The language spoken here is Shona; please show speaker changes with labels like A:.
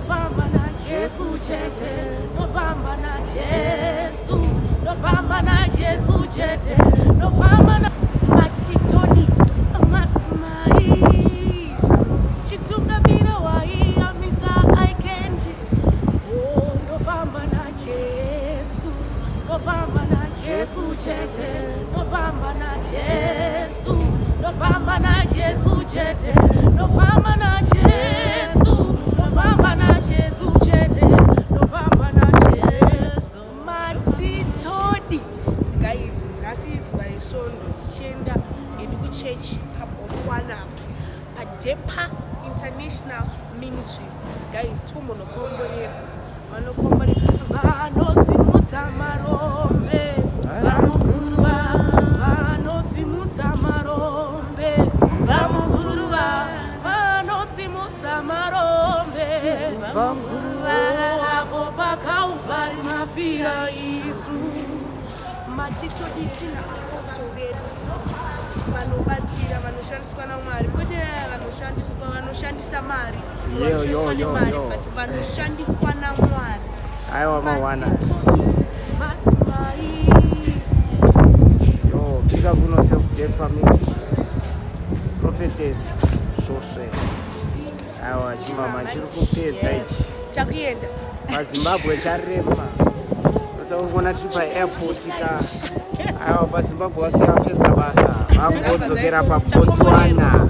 A: Ndofamba naJesu chete, ndofamba naJesu, ndofamba naJesu chete, ndofamba na Matitoni madzimai chitungamira waiyamisa aikendi. Oh, ndofamba naJesu, ndofamba naJesu chete, ndofamba naJesu, ndofamba naJesu chete, ndofamba naJesu, ndofamba naJesu chete, ndofamba naJesu. Matitodi
B: Guys, nhasi izuva reSvondo, tichienda hedu kuchechi paBotswana apa, paDepa International Ministries. Guys, tombonokomborera vanokomborera
A: vanosimudza marombe vamuguruva, vanosimudza marombe vamuguruva, vanosimudza marombe apo paKalvari mafira isu.
B: Matitodi, tina apostle vedu vanobatsira, vanoshandiswa naMwari, kwete vanoshandiswa, vanoshandisa mari,
C: Yo, yo,
B: vanoshandiswa
C: yo,
B: nemari,
C: yo.
B: but vanoshandiswa naMwari.
C: Aiwa, mawana.
A: Matitodi madzimai.
C: Yo, big up kuno Self Depa Ministries, Prophetess Svosve. Aiwa, chimama chiri kupedza ichi.
B: Takuenda.
C: PaZimbabwe charema, saka uri kuona tiri paairport ka. Aiwa, paZimbabwe wasiya vapedza basa, vakungodzokera paBotswana.